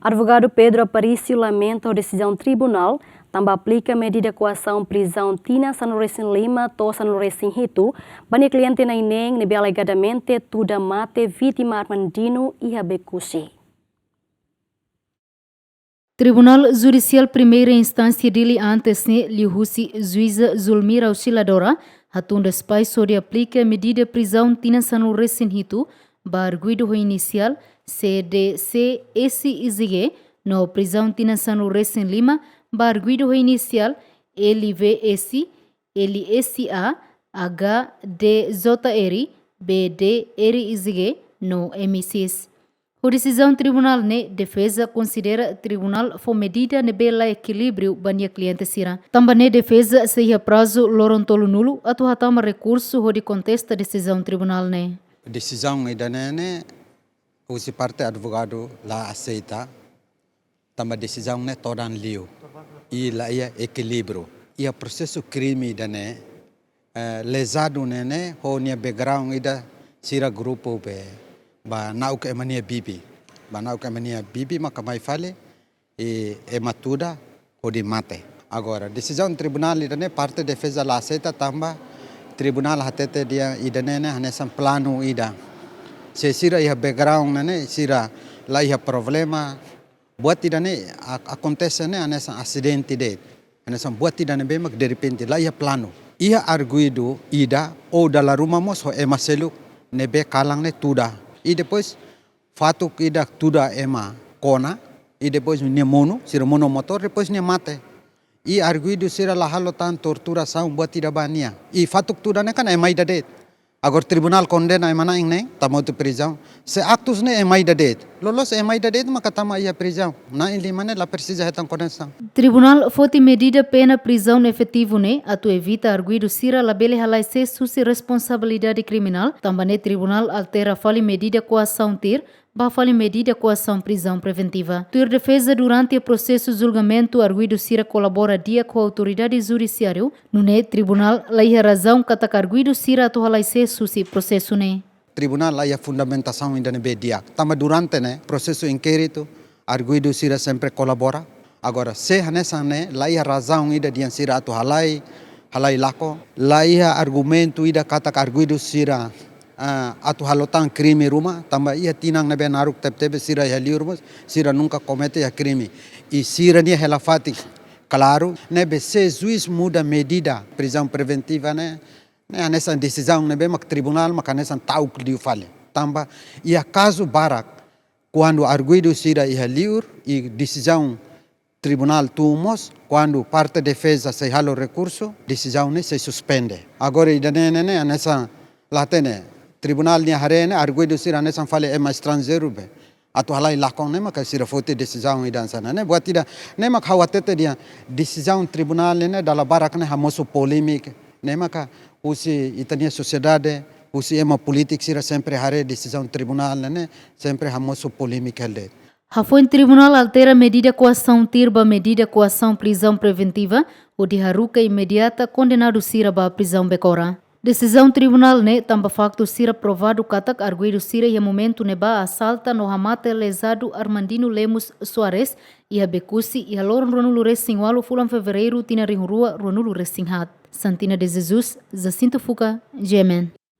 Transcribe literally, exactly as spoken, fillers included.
Advogadu Pedro Aparício lamenta ho desizaun tribunál tanba aplika medida koasaun prizaun tinan sanulu-resin-lima to'o sanulu-resin-hitu ba nia kliente na'in-neen ne'ebé alegadamente tuda mate vítima Armandino iha Becusse. Tribunál Judisiál Primeira Instánsia Dili antes ne'e, liuhusi juíza Zulmira Oscilladora, hatun despaixu hodi aplika medida prizaun tinan sanulu-resin-hitu ba arguidu ho inisiál C D C S I Z G, no prizaun tinan sanulu-resin-lima ba arguidu ho inisiál L V S, L S A, H D J R, B D R I Z G, no M six. Ho desizaun tribunál ne'e, defeza konsidera tribunál fó medida ne'ebé la ekilíbriu ba nia kliente sira. Tanba ne'e defeza sei iha prazu loron tolunulu atu hatama rekursu hodi kontesta desizaun tribunál ne'e. Desizaun ida-ne'e ne'e, husi parte advogadu la aseita, tanba desizaun ne'e todan liu i la iha ekilíbriu. Iha prosesu krime ida-ne'e, eh, lezadu ne'e ne'e ho nia background ida sira grupu be ba na'ok ema nia bibi. Ba na'ok ema nia bibi maka mai fali i ema tuda hodi mate. Agora, desizaun tribunál ida-ne'e parte defeza la aseita tanba tribunál hatete dehan ida-ne'e ne'e hanesan planu ida. Se sira iha background ne'e ne'e, sira la iha problema, buat ida-ne'e ak-, akontese ne'e hanesan asidente de'it. Hanesan buat ida ne'ebé mak derrepente, la iha planu. Iha arguidu ida ou dala ruma mós ho ema seluk ne'ebé kalan ne'e tuda. I depois fatuk ida tuda ema kona, i depois nia monu, sira monu motór, depois nia mate. I arguidu sira la halo tan torturasaun buat ida ba nia. I fatuk tuda ne'e kan ema ida de'it. Agora tribunál kondena ema na'in-neen, tama hotu prizaun. Se aktus ne'e ema ida de'it. Loloos ema ida de'it maka tama iha prizaun. Na'in-lima ne'e la presiza hetan kondenasaun. Tribunál foti medida pena prizaun efetivu ne'e atu evita arguidu sira labele halai sees husi responsabilidade kriminál, tanba ne'e tribunál altera fali medida koasaun tuir ba fali medida koasaun prizaun preventiva. Tuir defeza, durante prosesu julgamentu arguidu sira kolabora di'ak ho autoridade judisiáriu, nune'e tribunál la iha razaun katak arguidu sira atu halai sees husi prosesu ne'e. Tribunál la iha fundamentasaun ida ne'ebé di'ak. Tanba durante ne'e prosesu inkéritu, arguidu sira sempre kolabora. Agora, se hanesan ne'e, la iha razaun ida dehan sira atu halai, halai lakon. La iha argumentu ida katak arguidu sira, ah, atu halo tan krime ruma, tanba iha tinan ne'ebé naruk tebetebes sira iha liur mós, sira nunka komete iha krime. I sira-nia hela-fatin klaru, ne'ebé se juís muda medida prizaun preventiva ne'e, ne'e hanesan desizaun ne'ebé mak tribunál mak hanesan ta'uk liu fali. Tanba iha kazu barak, kuandu arguidu sira iha liur i desizaun tribunál tun mós, kuandu parte defeza sei halo rekursu, desizaun ne'e sei suspende. Agora ida-ne'e ne'e, ne'e hanesan la hatene, tribunál nia haree ne'e arguidu sira hanesan fali ema estranjeiru be atu halai lakon, ne'e maka sira foti desizaun ida hanesan ne'e. Ne'e buat ida, ne'e mak ha'u hatete dehan desizaun tribunál ne'e, ne'e dala barak ne'e hamosu polémika. Ne'e maka husi ita-nia sosiedade, husi ema polítiku sira sempre haree desizaun tribunál ne'e, ne'e sempre hamosu polémika hela de'it. Hafoin tribunál altera medida koasaun tuir ba medida koasaun prizaun preventiva, hodi haruka imediata kondenadu sira ba prizaun Becora. Desizaun tribunál ne'e tanba faktu sira provadu katak arguidu sira iha momentu ne'ebá asalta no hamate lezadu Armandino Lemos Soares iha Becusse iha loron ruanulu-resin-ualu fulan Fevereiru tinan rihun rua ruanulu-resin-haat. Santina de Jesus, Jacinto Fuca, G M N.